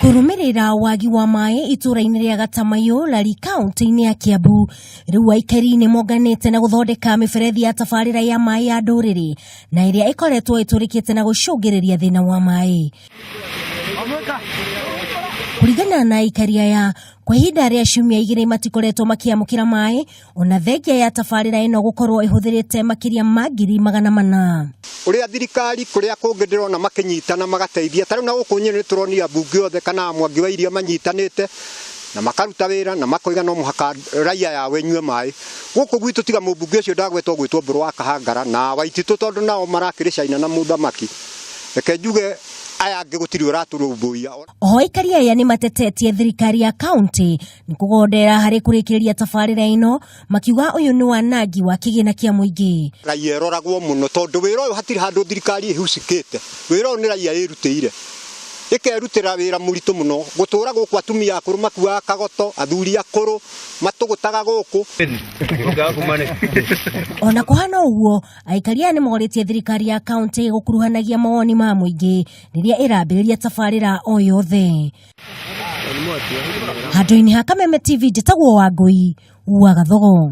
Kũrũmĩrĩra wagi wa maĩ itũũra-inĩ rĩa Gatamayo, Lari kaunti-inĩ ya Kiambu, rĩu aikari nĩ monganĩte na gũthondeka mĩberethi ya tabarĩra ya maĩ ya ndũrĩrĩ na ĩrĩa ĩkoretwo ĩtũrĩkĩte na gũcũngĩrĩria thĩna wa maĩ. Kũringana na aikari aya, kwa ihinda rĩa ciumia igĩrĩ matikoretwo makĩamũkĩra maĩ ona thengia ya tabarĩra ĩno gũkorwo ĩhũthĩrĩte makĩria ma 400,000. Ũrĩa thirikari kũrĩa kũngĩ ndĩrona makĩnyitana magateithia ta rĩu na gũkũ Nyĩrĩ nĩ tũronire ambunge othe kana Mwangi wa Iria manyitanĩte na makaruta wĩra na makoiga no mũhaka raia yao ĩnyue maĩ. Gũkũ gwitũ tiga mũmbunge ũcio ndagwetwo gwĩtwo Mbũrũ wa Kahangara na Waititũ tondũ nao marakĩrĩ China na mũthamaki, reke njuge aya angĩ gũtirĩ ũratũrũmbũiya. Oho aikari aya nĩ matetetie thirikari ya kaunti nĩ kũgondera harĩ kũrĩkĩrĩria tabarĩra ĩno makiuga ũyũ nĩ wanangi wa kĩgĩna kĩa mũingĩ. Raia ĩroragwo mũno tondũ wĩra ũyũ hatirĩ handũ thirikari ĩhucikĩte, wĩra ũyũ nĩ raia ĩrutĩire, ĩkerutĩra wĩra mũritũ mũno, gũtũra gũkũ atumia akũrũ makuaga kagoto, athuri akũrũ matũgũtaga gũkũ. Ona kũhana ũguo, aikari aya nĩ morĩtie thirikari ya kaunti gũkuruhanagia mawoni ma mũingĩ rĩrĩa ĩrambĩrĩria tabarĩra o yothe. Handũ-inĩ ha Kameme TV njĩtagwo Wangũi wa Gathogo.